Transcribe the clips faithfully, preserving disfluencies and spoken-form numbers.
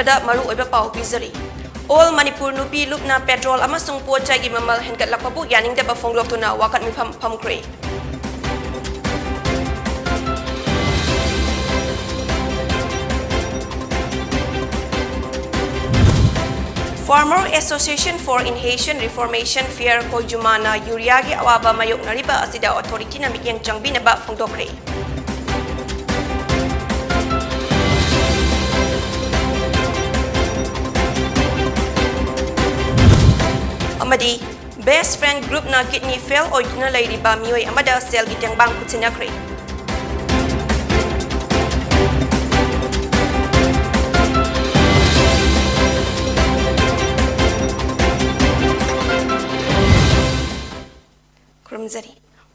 ꯗ ꯃꯔꯨꯑꯣꯏꯕ ꯄꯥꯎ ꯄꯤꯖꯔꯤ꯫ All ꯃꯅꯤꯄꯨꯔ ꯅꯨꯄꯤ ꯂꯨꯞꯅ ꯄꯦꯇ꯭ꯔꯣꯜ ꯑꯃꯁꯨꯡ ꯄꯣꯠ ꯆꯩꯒꯤ ꯃꯃꯜ ꯍꯦꯟꯒꯠꯂꯛꯄꯕꯨ ꯌꯥꯅꯤꯡꯗꯕ ꯐꯣꯡꯗꯣꯛꯇꯨꯅ ꯋꯥꯀꯠ ꯃꯤꯐꯝ ꯐꯝꯈ꯭ꯔꯦ꯫ Farmer Association for Inhation Reformation, FIAR ꯈꯣꯏꯖꯨꯃꯥꯅ ꯌꯨꯔꯤꯌꯥꯒꯤ ꯑꯋꯥꯕ ꯃꯥꯌꯣꯛꯅꯔꯤꯕ ꯑꯁꯤꯗ ꯑꯣꯊꯣꯔꯤꯇꯤꯅ ꯃꯤꯠꯌꯦꯡ ꯆꯪꯕꯤꯅꯕ ꯐꯣꯡꯗꯣꯛꯈ꯭ꯔꯦ꯫ ꯑꯃꯗꯤ Best Friend Groupꯅ kidney fail ꯑꯣꯏꯗꯨꯅ ꯂꯩꯔꯤꯕ ꯃꯤꯑꯣꯏ ꯑꯃꯗ ꯁꯦꯜꯒꯤ ꯇꯦꯡꯕꯥꯡ ꯈꯨꯠꯁꯤꯟꯅꯈ꯭ꯔꯦ꯫ ꯈꯨꯔꯨꯝꯖꯔꯤ꯫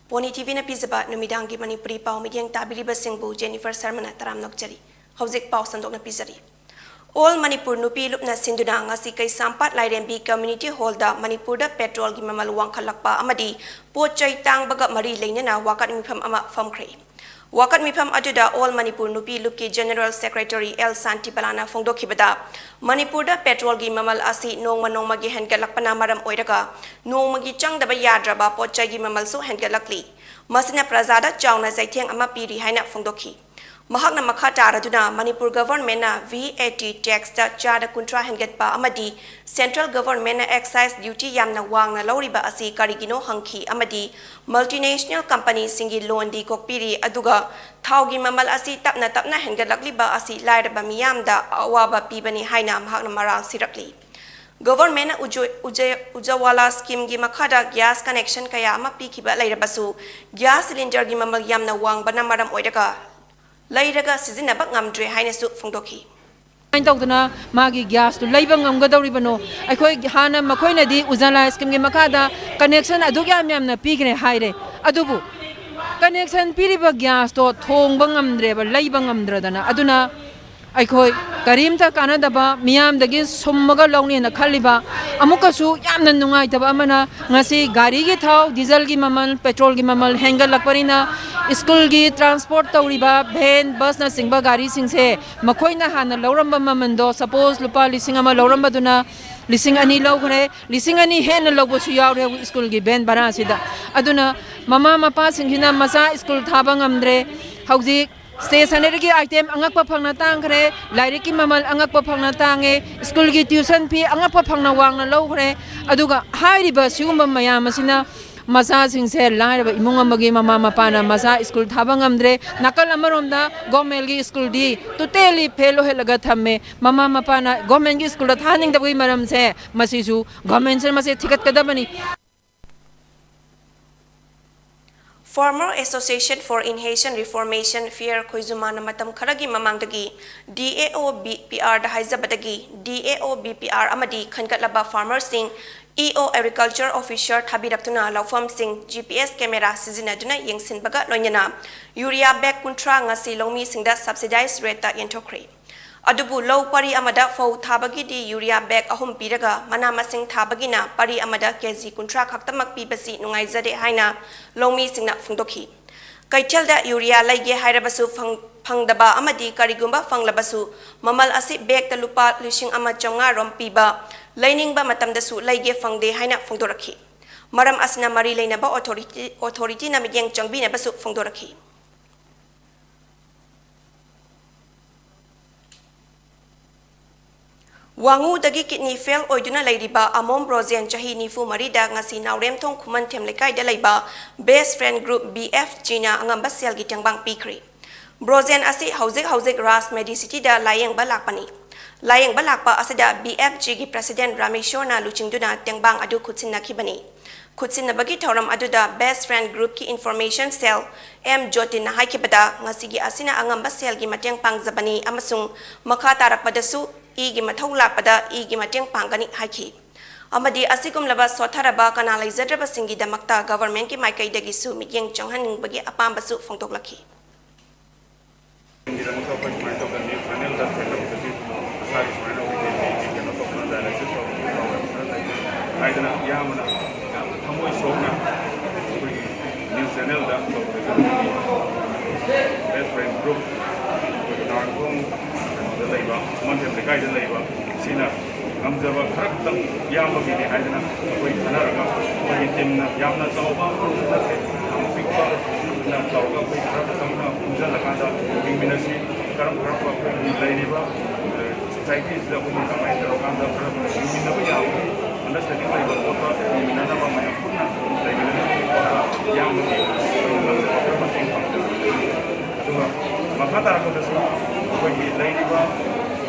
ꯄꯣꯅꯤ ꯇꯤꯚꯤꯅ ꯄꯤꯖꯕ ꯅꯨꯃꯤꯗꯥꯡꯒꯤ ꯃꯅꯤꯄꯨꯔꯤ ꯄꯥꯎ ꯃꯤꯠꯌꯦꯡ ꯇꯥꯕꯤꯔꯤꯕꯁꯤꯡꯕꯨ ꯖꯦꯅꯤꯐꯔ ꯁꯔꯃꯅ ꯇꯔꯥꯝꯅ ꯑꯣꯛꯆꯔꯤ꯫ ꯍꯧꯖꯤꯛ ꯄꯥꯎ ꯁꯟꯗꯣꯛꯅ ꯄꯤꯖꯔꯤ꯫ All ꯃꯅꯤꯄꯨꯔ ꯅꯨꯄꯤ ꯂꯨꯞꯅ ꯁꯤꯟꯗꯨꯅ ꯉꯁꯤ ꯀꯩꯁꯥꯝꯄꯥꯠ ꯂꯥꯏꯔꯦꯝꯕꯤ ꯀꯝꯃ꯭ꯌꯨꯅꯤꯇꯤ ꯍꯣꯜꯗ ꯃꯅꯤꯄꯨꯔꯗ ꯄꯦꯇ꯭ꯔꯣꯜꯒꯤ ꯃꯃꯜ ꯋꯥꯡꯈꯠꯂꯛꯄ ꯑꯃꯗꯤ ꯄꯣꯠ ꯆꯩ ꯇꯥꯡꯕꯒ ꯃꯔꯤ ꯂꯩꯅꯅ ꯋꯥꯀꯠ ꯃꯤꯐꯝ ꯑꯃ ꯐꯝꯈ꯭ꯔꯦ꯫ ꯋꯥꯀꯠ ꯃꯤꯐꯝ ꯑꯗꯨꯗ All ꯃꯅꯤꯄꯨꯔ ꯅꯨꯄꯤ ꯂꯨꯞꯀꯤ ꯖꯦꯅꯦꯔꯦꯜ ꯁꯦꯀ꯭ꯔꯦꯇꯔꯤ ꯑꯦꯜ ꯁꯥꯟꯇꯤꯕꯂꯥꯅ ꯐꯣꯡꯗꯣꯛꯈꯤꯕꯗ, ꯃꯅꯤꯄꯨꯔꯗ ꯄꯦꯇ꯭ꯔꯣꯜꯒꯤ ꯃꯃꯜ ꯑꯁꯤ ꯅꯣꯡꯃ ꯅꯣꯡꯃꯒꯤ ꯍꯦꯟꯒꯠꯂꯛꯄꯅ ꯃꯔꯝ ꯑꯣꯏꯔꯒ ꯅꯣꯡꯃꯒꯤ ꯆꯪꯗꯕ ꯌꯥꯗ꯭ꯔꯕ ꯄꯣꯠ ꯆꯩꯒꯤ ꯃꯃꯜꯁꯨ ꯍꯦꯟꯒꯠꯂꯛꯂꯤ꯫ ꯃꯁꯤꯅ ꯄ꯭ꯔꯖꯥꯗ ꯆꯥꯎꯅ ꯆꯩꯊꯦꯡ ꯑꯃ ꯄꯤꯔꯤ ꯍꯥꯏꯅ ꯐꯣꯡꯗꯣꯛꯈꯤ꯫ ꯃꯍꯥꯛꯅ ꯃꯈꯥ ꯇꯥꯔꯗꯨꯅ ꯃꯅꯤꯄꯨꯔ ꯒꯚꯔꯟꯃꯦꯟꯠꯅ ꯚꯤ ꯑꯦ ꯇꯤ ꯇꯦꯛꯁꯇ ꯆꯥꯗ ꯀꯨꯟꯊ꯭ꯔꯥ ꯍꯦꯟꯒꯠꯄ ꯑꯃꯗꯤ ꯁꯦꯟꯇ꯭ꯔꯦꯜ ꯒꯚꯔꯟꯃꯦꯟꯠꯅ ꯑꯦꯛꯁꯥꯏꯖ ꯗ꯭ꯌꯨꯇꯤ ꯌꯥꯝꯅ ꯋꯥꯡꯅ ꯂꯧꯔꯤꯕ ꯑꯁꯤ ꯀꯔꯤꯒꯤꯅꯣ ꯍꯪꯈꯤ ꯑꯃꯗꯤ ꯃꯜꯇꯤꯅꯦꯁꯅꯦꯜ ꯀꯝꯄꯅꯤꯁꯤꯡꯒꯤ ꯂꯣꯟꯗꯤ ꯀꯣꯛꯄꯤꯔꯤ, ꯑꯗꯨꯒ ꯊꯥꯎꯒꯤ ꯃꯃꯜ ꯑꯁꯤ ꯇꯞꯅ ꯇꯞꯅ ꯍꯦꯟꯒꯠꯂꯛꯂꯤꯕ ꯑꯁꯤ ꯂꯥꯏꯔꯕ ꯃꯤꯌꯥꯝꯗ ꯑꯋꯥꯕ ꯄꯤꯕꯅꯤ ꯍꯥꯏꯅ ꯃꯍꯥꯛꯅ ꯃꯔꯥꯜ ꯁꯤꯔꯛꯂꯤ꯫ ꯒꯚꯔꯟꯃꯦꯟꯠꯅ ꯎꯖꯣ-, ꯎꯖ-, ꯎꯖꯋꯥꯂꯥ ꯁ꯭ꯀꯤꯝꯒꯤ ꯃꯈꯥꯗ ꯒ꯭ꯌꯥꯁ ꯀꯅꯦꯛꯁꯟ ꯀꯌꯥ ꯑꯃ ꯄꯤꯈꯤꯕ ꯂꯩꯔꯕꯁꯨ, ꯒ꯭ꯌꯥꯁ ꯁꯤꯂꯤꯟꯗꯔꯒꯤ ꯃꯃꯜ ꯌꯥꯝꯅ ꯋꯥꯡꯕꯅ ꯃꯔꯝ ꯑꯣꯏꯔꯒ ꯂꯩꯔꯒ ꯁꯤꯖꯤꯟꯅꯕ ꯉꯝꯗ꯭ꯔꯦ ꯍꯥꯏꯅꯁꯨ ꯐꯣꯡꯗꯣꯛꯈꯤ꯫ ꯁꯨꯃꯥꯏꯅ ꯇꯧꯗꯅ ꯃꯥꯒꯤ ꯒ꯭ꯌꯥꯁꯇꯨ ꯂꯩꯕ ꯉꯝꯒꯗꯧꯔꯤꯕꯅꯣ? ꯑꯩꯈꯣꯏ ꯍꯥꯟꯅ ꯃꯈꯣꯏꯅꯗꯤ ꯎꯖꯥꯂꯥ ꯁ꯭ꯀꯤꯝꯒꯤ ꯃꯈꯥꯗ ꯀꯅꯦꯛꯁꯟ ꯑꯗꯨꯛ ꯌꯥꯝ ꯌꯥꯝꯅ ꯄꯤꯈ꯭ꯔꯦ ꯍꯥꯏꯔꯦ, ꯑꯗꯨꯕꯨ ꯀꯅꯦꯛꯁꯟ ꯄꯤꯔꯤꯕ ꯒ꯭ꯌꯥꯁꯇꯣ ꯊꯣꯡꯕ ꯉꯝꯗ꯭ꯔꯦꯕ, ꯂꯩꯕ ꯉꯝꯗ꯭ꯔꯗꯅ꯫ ꯑꯗꯨꯅ ꯑꯩꯈꯣꯏ ꯀꯔꯤꯝꯇ ꯀꯥꯟꯅꯗꯕ, ꯃꯤꯌꯥꯝꯗꯒꯤ ꯁꯨꯝꯃꯒ ꯂꯧꯅꯦꯅ ꯈꯜꯂꯤꯕ꯫ ꯑꯃꯨꯛꯀꯁꯨ ꯌꯥꯝꯅ ꯅꯨꯡꯉꯥꯏꯇꯕ ꯑꯃꯅ, ꯉꯁꯤ ꯒꯥꯔꯤꯒꯤ ꯊꯥꯎ, ꯗꯤꯖꯜꯒꯤ ꯃꯃꯜ, ꯄꯦꯇ꯭ꯔꯣꯜꯒꯤ ꯃꯃꯜ ꯍꯦꯟꯒꯠꯂꯛꯄꯅꯤꯅ, ꯁ꯭ꯀꯨꯜꯒꯤ ꯇ꯭ꯔꯥꯟꯁꯄꯣꯔꯠ ꯇꯧꯔꯤꯕ ꯚꯦꯟ, ꯕꯁꯅꯆꯤꯡꯕ ꯒꯥꯔꯤꯁꯤꯡꯁꯦ, ꯃꯈꯣꯏꯅ ꯍꯥꯟꯅ ꯂꯧꯔꯝꯕ ꯃꯃꯜꯗꯣ, ꯁꯄꯣꯁ ꯂꯨꯄꯥ ꯂꯤꯁꯤꯡ ꯑꯃ ꯂꯧꯔꯝꯕꯗꯨꯅ ꯂꯤꯁꯤꯡ ꯑꯅꯤ ꯂꯧꯈ꯭ꯔꯦ, ꯂꯤꯁꯤꯡ ꯑꯅꯤ ꯍꯦꯟꯅ ꯂꯧꯕꯁꯨ ꯌꯥꯎꯔꯦ ꯁ꯭ꯀꯨꯜꯒꯤ ꯚꯦꯟ ꯚꯔꯥꯁꯤꯗ꯫ ꯑꯗꯨꯅ ꯃꯃꯥ ꯃꯄꯥꯁꯤꯡꯁꯤꯅ ꯃꯆꯥ ꯁ꯭ꯀꯨꯜ ꯊꯥꯕ ꯉꯝꯗ꯭ꯔꯦ꯫ ꯍꯧꯖꯤꯛ ꯁ꯭ꯇꯦꯁꯅꯔꯤꯒꯤ ꯑꯥꯏꯇꯦꯝ ꯑꯉꯛꯄ ꯐꯪꯅ ꯇꯥꯡꯈ꯭ꯔꯦ, ꯂꯥꯏꯔꯤꯛꯀꯤ ꯃꯃꯜ ꯑꯉꯛꯄ ꯐꯪꯅ ꯇꯥꯡꯉꯦ, ꯁ꯭ꯀꯨꯜꯒꯤ ꯇ꯭ꯌꯨꯁꯟ ꯐꯤ ꯑꯉꯛꯄ ꯐꯪꯅ ꯋꯥꯡꯅ ꯂꯧꯈ꯭ꯔꯦ꯫ ꯑꯗꯨꯒ ꯍꯥꯏꯔꯤꯕ ꯁꯤꯒꯨꯝꯕ ꯃꯌꯥꯝ ꯑꯁꯤꯅ ꯃꯆꯥꯁꯤꯡꯁꯦ, ꯂꯥꯏꯔꯕ ꯏꯃꯨꯡ ꯑꯃꯒꯤ ꯃꯃꯥ ꯃꯄꯥꯅ ꯃꯆꯥ ꯁ꯭ꯀꯨꯜ ꯊꯥꯕ ꯉꯝꯗ꯭ꯔꯦ꯫ ꯅꯥꯀꯜ ꯑꯃꯔꯣꯝꯗ ꯒꯣꯔꯃꯦꯟꯒꯤ ꯁ꯭ꯀꯨꯜꯗꯤ ꯇꯣꯇꯦꯂꯤ ꯐꯦꯜ ꯑꯣꯏꯍꯜꯂꯒ ꯊꯝꯃꯦ꯫ ꯃꯃꯥ ꯃꯄꯥꯅ ꯒꯣꯔꯃꯦꯟꯒꯤ ꯁ꯭ꯀꯨꯜꯗ ꯊꯥꯍꯟꯅꯤꯡꯗꯕꯒꯤ ꯃꯔꯝꯁꯦ, ꯃꯁꯤꯁꯨ ꯒꯣꯔꯃꯦꯟꯁꯤꯅ ꯃꯁꯤ ꯊꯤꯒꯠꯀꯗꯕꯅꯤ꯫ Farmer Association for Inheritance Reformation, FIAR, ꯈꯣꯏꯖꯨꯃꯥꯅ ꯃꯇꯝ ꯈꯔꯒꯤ ꯃꯃꯥꯡꯗꯒꯤ ꯗꯤ ꯑꯦ ꯑꯣ ꯕꯤ ꯄꯤ ꯑꯥꯔꯗ ꯍꯥꯏꯖꯕꯗꯒꯤ ꯗꯤ ꯑꯦ ꯑꯣ ꯕꯤ ꯄꯤ ꯑꯥꯔ ꯑꯃꯗꯤ ꯈꯟꯒꯠꯂꯕ ꯐꯥꯔꯃꯔꯁꯤꯡ ꯏ ꯑꯣ ꯑꯦꯒ꯭ꯔꯤꯀꯜꯆꯔ ꯑꯣꯐꯤꯁꯔ ꯊꯥꯕꯤꯔꯛꯇꯨꯅ ꯂꯧꯐꯝꯁꯤꯡ ꯖꯤ ꯄꯤ ꯑꯦꯁ ꯀꯦꯃꯦꯔꯥ ꯁꯤꯖꯤꯟꯅꯗꯨꯅ ꯌꯦꯡꯁꯤꯟꯕꯒ ꯂꯣꯏꯅꯅ ꯌꯨꯔꯤꯌꯥ ꯕꯦꯒ ꯀꯨꯟꯊ꯭ꯔꯥ ꯉꯁꯤ ꯂꯧꯃꯤꯁꯤꯡꯗ ꯁꯕꯁꯤꯗꯥꯏꯖ ꯔꯦꯠꯇ ꯌꯦꯟꯊꯣꯛꯈ꯭ꯔꯦ꯫ ꯑꯗꯨꯕꯨ ꯂꯧ ꯄꯔꯤ ꯑꯃꯗ ꯐꯧ ꯊꯥꯕꯒꯤꯗꯤ ꯌꯨꯔꯤꯌꯥ ꯕꯦꯒ ꯑꯍꯨꯝ ꯄꯤꯔꯒ, ꯃꯅꯥ ꯃꯁꯤꯡ ꯊꯥꯕꯒꯤꯅ ꯄꯔꯤ ꯑꯃꯗ ꯀꯦ ꯖꯤ ꯀꯨꯟꯊ꯭ꯔꯥ ꯈꯛꯇꯃꯛ ꯄꯤꯕꯁꯤ ꯅꯨꯡꯉꯥꯏꯖꯗꯦ ꯍꯥꯏꯅ ꯂꯧꯃꯤꯁꯤꯡꯅ ꯐꯣꯡꯗꯣꯛꯈꯤ꯫ ꯀꯩꯊꯦꯜꯗ ꯌꯨꯔꯤꯌꯥ ꯂꯩꯒꯦ ꯍꯥꯏꯔꯕꯁꯨ ꯐꯪ-, ꯐꯪꯗꯕ ꯑꯃꯗꯤ ꯀꯔꯤꯒꯨꯝꯕ ꯐꯪꯂꯕꯁꯨ ꯃꯃꯜ ꯑꯁꯤ ꯕꯦꯒꯇ ꯂꯨꯄꯥ ꯂꯤꯁꯤꯡ ꯑꯃ ꯆꯥꯝꯃꯉꯥ ꯔꯣꯝ ꯄꯤꯕ ꯂꯩꯅꯤꯡꯕ ꯃꯇꯝꯗꯁꯨ ꯂꯩꯒꯦ ꯐꯪꯗꯦ ꯍꯥꯏꯅ ꯐꯣꯡꯗꯣꯔꯛꯈꯤ꯫ ꯃꯔꯝ ꯑꯁꯤꯅ ꯃꯔꯤ ꯂꯩꯅꯕ ꯑꯣꯊꯣꯔꯤꯇꯤ, ꯑꯣꯊꯣꯔꯤꯇꯤꯅ ꯃꯤꯠꯌꯦꯡ ꯆꯪꯕꯤꯅꯕꯁꯨ ꯐꯣꯡꯗꯣꯔꯛꯈꯤ꯫ ꯋꯥꯉꯨꯗꯒꯤ ꯀꯤꯗꯅꯤ ꯐꯦꯜ ꯑꯣꯏꯗꯨꯅ ꯂꯩꯔꯤꯕ ꯑꯃꯣꯝ ꯕ꯭ꯔꯣꯖꯦꯟ, ꯆꯍꯤ ꯅꯤꯐꯨ ꯃꯔꯤꯗ, ꯉꯁꯤ ꯅꯥꯎꯔꯦꯝꯊꯣꯡ ꯈꯨꯃꯟꯊꯦꯝ ꯂꯩꯀꯥꯏꯗ ꯂꯩꯕ best friend group, B F ꯖꯤꯅ ꯑꯉꯝꯕ ꯁꯦꯜꯒꯤ ꯇꯦꯡꯕꯥꯡ ꯄꯤꯈ꯭ꯔꯦ꯫ ꯕ꯭ꯔꯣꯖꯦꯟ ꯑꯁꯤ ꯍꯧꯖꯤꯛ ꯍꯧꯖꯤꯛ ꯔꯥꯖ ꯃꯦꯗꯤꯁꯤꯇꯤꯗ ꯂꯥꯌꯦꯡꯕ ꯂꯥꯛꯄꯅꯤ꯫ ꯂꯥꯌꯦꯡꯕ ꯂꯥꯛꯄ ꯑꯁꯤꯗ ꯕꯤ ꯑꯦꯐ ꯖꯤꯒꯤ ꯄ꯭ꯔꯁꯤꯗꯦꯟ ꯔꯥꯃꯦꯁꯣꯔꯅ ꯂꯨꯆꯤꯡꯗꯨꯅ ꯇꯦꯡꯕꯥꯡ ꯑꯗꯨ ꯈꯨꯠꯁꯤꯟꯅꯈꯤꯕꯅꯤ꯫ ꯈꯨꯠꯁꯤꯟꯅꯕꯒꯤ ꯊꯧꯔꯝ ꯑꯗꯨꯗ ꯕꯦꯁ ꯐ꯭ꯔꯦꯟ ꯒ꯭ꯔꯨꯞꯀꯤ ꯏꯟꯐꯣꯔꯃꯦꯁꯟ ꯁꯦꯜ ꯑꯦꯝ ꯖꯣꯇꯤꯟꯅ ꯍꯥꯏꯈꯤꯕꯗ, ꯉꯁꯤꯒꯤ ꯑꯁꯤꯅ ꯑꯉꯝꯕ ꯁꯦꯜꯒꯤ ꯃꯇꯦꯡ ꯄꯥꯡꯖꯕꯅꯤ ꯑꯃꯁꯨꯡ ꯃꯈꯥ ꯇꯥꯔꯛꯄꯗꯁꯨ ꯏꯒꯤ ꯃꯊꯧ ꯂꯥꯛꯄꯗ ꯏꯒꯤ ꯃꯇꯦꯡ ꯄꯥꯡꯒꯅꯤ ꯍꯥꯏꯈꯤ꯫ ꯑꯃꯗꯤ ꯑꯁꯤꯒꯨꯝꯂꯕ ꯁꯣꯠꯊꯔꯕ ꯀꯅꯥ ꯂꯩꯖꯗ꯭ꯔꯕꯁꯤꯡꯒꯤꯗꯃꯛꯇ ꯒꯚꯔꯟꯃꯦꯟꯠꯀꯤ ꯃꯥꯏꯀꯩꯗꯒꯤꯁꯨ ꯃꯤꯠꯌꯦꯡ ꯆꯪꯍꯟꯅꯤꯡꯕꯒꯤ ꯑꯄꯥꯝꯕꯁꯨ ꯐꯣꯡꯗꯣꯛꯂꯛꯈꯤ꯫ ꯐꯥꯏꯅꯦꯜꯗ ꯐꯦꯜ ꯇꯧꯕꯁꯤ ꯂꯩꯀꯥꯏꯗ ꯂꯩꯕ ꯁꯤꯅ ꯉꯝꯖꯕ ꯈꯔ ꯈꯛꯇꯪ ꯏꯌꯥꯝꯕꯒꯤꯅꯤ ꯍꯥꯏꯗꯅ ꯑꯩꯈꯣꯏ ꯈꯟꯅꯔꯒ ꯑꯩꯈꯣꯏꯒꯤ ꯇꯤꯝꯅ ꯌꯥꯝꯅ ꯆꯥꯎꯕ ꯑꯃꯁꯨ ꯅꯠꯇꯦ, ꯌꯥꯝ ꯄꯤꯛꯄ ꯇꯧꯔꯒ ꯑꯩꯈꯣꯏ ꯈꯔ ꯈꯛꯇꯪꯅ ꯄꯨꯟꯁꯤꯜꯂꯀꯥꯟꯗ ꯍꯤꯡꯃꯤꯟꯅꯁꯤ꯫ ꯀꯔꯝ ꯀꯔꯝꯕ ꯑꯩꯈꯣꯏꯒꯤ ꯂꯩꯔꯤꯕ ꯁꯣꯁꯥꯏꯇꯤꯁꯤꯗ ꯑꯩꯈꯣꯏꯅ ꯀꯃꯥꯏꯅ ꯇꯧꯔꯀꯥꯟꯗ ꯈꯔ ꯍꯤꯡꯃꯤꯟꯅꯕ ꯌꯥꯕꯒꯤ ꯑꯟꯗꯔꯁꯇꯦꯟꯗꯤꯡ ꯂꯩꯕ ꯄꯣꯠꯇ ꯍꯤꯡꯃꯤꯟꯅꯅꯕ ꯃꯌꯥꯝ ꯄꯨꯟꯅ ꯂꯩꯃꯤꯟꯅꯅꯕꯒꯤ ꯄꯣꯠꯇ ꯏꯌꯥꯝꯕꯒꯤ ꯑꯩꯈꯣꯏꯅ ꯉꯝꯖꯕ ꯈꯔ ꯃꯇꯦꯡ ꯄꯥꯡꯖꯕ꯫ ꯑꯗꯨꯒ ꯃꯈꯥ ꯇꯥꯔꯛꯄꯗꯁꯨ ꯑꯩꯈꯣꯏꯒꯤ ꯂꯩꯔꯤꯕ